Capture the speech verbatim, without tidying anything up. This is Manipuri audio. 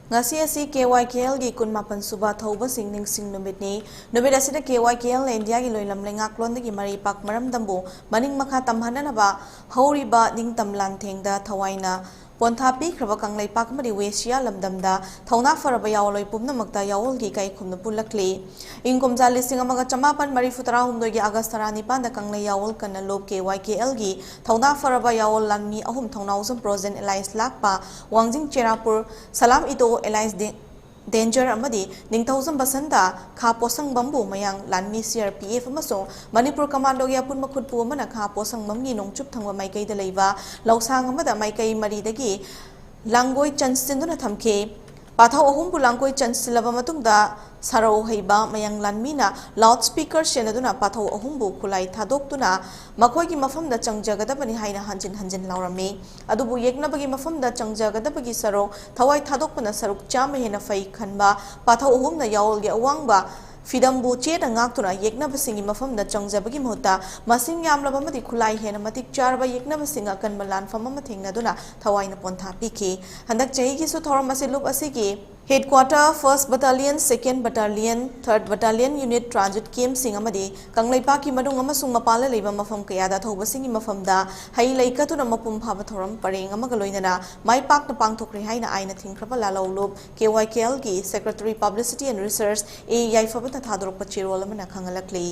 ꯉꯁꯤ ꯑꯁꯤ ꯀꯦ ꯋꯥꯏ ꯀꯦ ꯑꯦꯜꯒꯤ ꯀꯨꯟꯃꯥꯄꯟ ꯁꯨꯕ ꯊꯧꯕꯁꯤꯡ ꯅꯤꯡꯁꯤꯡ ꯅꯨꯃꯤꯠꯅꯤ꯫ ꯅꯨꯃꯤꯠ ꯑꯁꯤꯗ ꯀꯦ ꯋꯥꯏ ꯀꯦ ꯑꯦꯜꯅ ꯏꯟꯗꯤꯌꯥꯒꯤ ꯂꯣꯏꯂꯝ ꯂꯩꯉꯥꯛꯂꯣꯟꯗꯒꯤ ꯃꯔꯩ ꯄꯥꯛ ꯃꯔꯝꯗꯝꯕꯨ ꯃꯅꯤꯡ ꯃꯈꯥ ꯇꯝꯍꯟꯅꯅꯕ ꯍꯧꯔꯤꯕ ꯅꯤꯡꯇꯝ ꯂꯥꯟꯊꯦꯡꯗ ꯊꯋꯥꯏꯅ ꯄꯣꯟꯊꯥ ꯄꯤꯈ꯭ꯔꯕ ꯀꯪꯂꯩꯄꯥꯛ ꯑꯃꯗꯤ ꯋꯦꯁꯤꯌꯥ ꯂꯝꯗꯝꯗ ꯊꯧꯅꯥ ꯐꯔꯕ ꯌꯥꯑꯣꯜꯂꯣꯏ ꯄꯨꯝꯅꯃꯛꯇ ꯌꯥꯑꯣꯜꯒꯤ ꯏꯀꯥꯏ ꯈꯨꯝꯅ ꯄꯨꯜꯂꯛꯂꯤ꯫ ꯏꯪ ꯀꯨꯝꯖꯥ ꯂꯤꯁꯤꯡ ꯑꯃꯒ ꯆꯃꯥꯄꯟ ꯃꯔꯤꯐꯨ ꯇꯔꯥꯍꯨꯝꯗꯣꯏꯒꯤ ꯑꯥꯒꯁ ꯇꯔꯥꯅꯤꯄꯥꯟꯗ ꯀꯪꯂꯩ ꯌꯥꯑꯣꯜ ꯀꯟꯅ ꯂꯨꯞ ꯀꯦ ꯋꯥꯏ ꯀꯦ ꯑꯦꯜꯒꯤ ꯊꯧꯅꯥ ꯐꯔꯕ ꯌꯥꯑꯣꯜ ꯂꯥꯟꯃꯤ ꯑꯍꯨꯝ ꯊꯧꯅꯥꯎꯖꯝ ꯄ꯭ꯔꯣꯖꯦꯟ ꯑꯦꯂꯥꯏꯟꯁ ꯂꯥꯛꯄ ꯋꯥꯡꯖꯤꯡ ꯆꯦꯔꯥꯄꯨꯔ ꯁꯂꯥꯝ ꯏꯇꯣ ꯑꯦꯂꯥꯏꯟꯁ ꯗꯦ-, ꯗꯦꯟꯖꯔ ꯑꯃꯗꯤ ꯅꯤꯡꯊꯧꯖꯝ ꯕꯁꯟꯇ ꯈꯥ ꯄꯣꯁꯪꯕꯝꯕꯨ ꯃꯌꯥꯡ ꯂꯥꯟꯃꯤ ꯁꯤ ꯑꯥꯔ ꯄꯤ ꯑꯦꯐ ꯑꯃꯁꯨꯡ ꯃꯅꯤꯄꯨꯔ ꯀꯃꯥꯟꯗꯣꯒꯤ ꯑꯄꯨꯟꯕ ꯈꯨꯠꯄꯨ ꯑꯃꯅ ꯈꯥ ꯄꯣꯁꯪꯕꯝꯒꯤ ꯅꯣꯡꯆꯨꯞ ꯊꯪꯕ ꯃꯥꯏꯀꯩꯗ ꯂꯩꯕ ꯂꯧꯁꯥꯡ ꯑꯃꯗ ꯃꯥꯏꯀꯩ ꯃꯔꯤꯗꯒꯤ ꯂꯥꯡꯒꯣꯏ ꯆꯟꯁꯤꯟꯗꯨꯅ ꯊꯝꯈꯤ꯫ ꯄꯥꯊꯧ ꯑꯍꯨꯝꯕꯨ ꯂꯥꯡꯒꯣꯏ ꯆꯟꯁꯤꯜꯂꯕ ꯃꯇꯨꯡꯗ ꯁꯔꯧ ꯍꯩꯕ ꯃꯌꯥꯡ ꯂꯥꯟꯃꯤꯅ ꯂꯥꯎꯠ ꯁ꯭ꯄꯤꯀꯔ ꯁꯤꯖꯤꯟꯅꯗꯨꯅ ꯄꯥꯊꯧ ꯑꯍꯨꯝꯕꯨ ꯈꯨꯠꯂꯥꯏ ꯊꯥꯗꯣꯛꯇꯨꯅ ꯃꯈꯣꯏꯒꯤ ꯃꯐꯝꯗ ꯆꯪꯖꯒꯗꯕꯅꯤ ꯍꯥꯏꯅ ꯍꯟꯖꯤꯟ ꯍꯟꯖꯤꯟ ꯂꯥꯎꯔꯝꯃꯤ꯫ ꯑꯗꯨꯕꯨ ꯌꯦꯛꯅꯕꯒꯤ ꯃꯐꯝꯗ ꯆꯪꯖꯒꯗꯕꯒꯤ ꯁꯔꯨꯛ ꯊꯋꯥꯏ ꯊꯥꯗꯣꯛꯄꯅ ꯁꯔꯨꯛ ꯆꯥꯝꯃ ꯍꯦꯟꯅ ꯐꯩ ꯈꯟꯕ ꯄꯥꯊꯧ ꯑꯍꯨꯝꯅ ꯌꯥꯑꯣꯜꯒꯤ ꯑꯋꯥꯡꯕ ꯐꯤꯗꯝꯕꯨ ꯆꯦꯠꯅ ꯉꯥꯛꯇꯨꯅ ꯌꯦꯛꯅꯕꯁꯤꯡꯒꯤ ꯃꯐꯝꯗ ꯆꯪꯖꯕꯒꯤ ꯃꯍꯨꯠꯇ ꯃꯁꯤꯡ ꯌꯥꯝꯂꯕ ꯑꯃꯗꯤ ꯈꯨꯠꯂꯥꯏ ꯍꯦꯟꯅ ꯃꯇꯤꯛ ꯆꯥꯔꯕ ꯌꯦꯛꯅꯕꯁꯤꯡ ꯑꯀꯟꯕ ꯂꯥꯟꯐꯝ ꯑꯃ ꯊꯦꯡꯅꯗꯨꯅ ꯊꯋꯥꯏꯅ ꯄꯣꯟꯊꯥ ꯄꯤꯈꯤ꯫ ꯍꯟꯗꯛ ꯆꯍꯤꯒꯤꯁꯨ ꯊꯧꯔꯝ ꯑꯁꯤ ꯂꯨꯞ ꯑꯁꯤꯒꯤ headquarter, first battalion, second battalion, third battalion unit transit campꯁꯤꯡ ꯑꯃꯗꯤ ꯀꯪꯂꯩꯄꯥꯛꯀꯤ ꯃꯅꯨꯡ ꯑꯃꯁꯨꯡ ꯃꯄꯥꯟꯗ ꯂꯩꯕ ꯃꯐꯝ ꯀꯌꯥꯗ ꯊꯧꯕꯁꯤꯡꯒꯤ ꯃꯐꯝꯗ ꯍꯩ ꯂꯩ ꯀꯠꯇꯨꯅ ꯃꯄꯨꯡ ꯐꯥꯕ ꯊꯧꯔꯝ ꯄꯔꯦꯡ ꯑꯃꯒ ꯂꯣꯏꯅꯅ ꯃꯥꯏ ꯄꯥꯛꯅ ꯄꯥꯡꯊꯣꯛꯈ꯭ꯔꯦ ꯍꯥꯏꯅ ꯑꯥꯏꯟꯅ ꯊꯤꯡꯈ꯭ꯔꯕ ꯂꯥꯂꯧ ꯂꯨꯞ K Y K algae Secretary Publicity and Research ꯑꯦ ꯌꯥꯏꯐꯕꯅ ꯊꯥꯗꯣꯔꯛꯄ ꯆꯦꯔꯣꯜ ꯑꯃꯅ ꯈꯪꯍꯜꯂꯛꯂꯤ꯫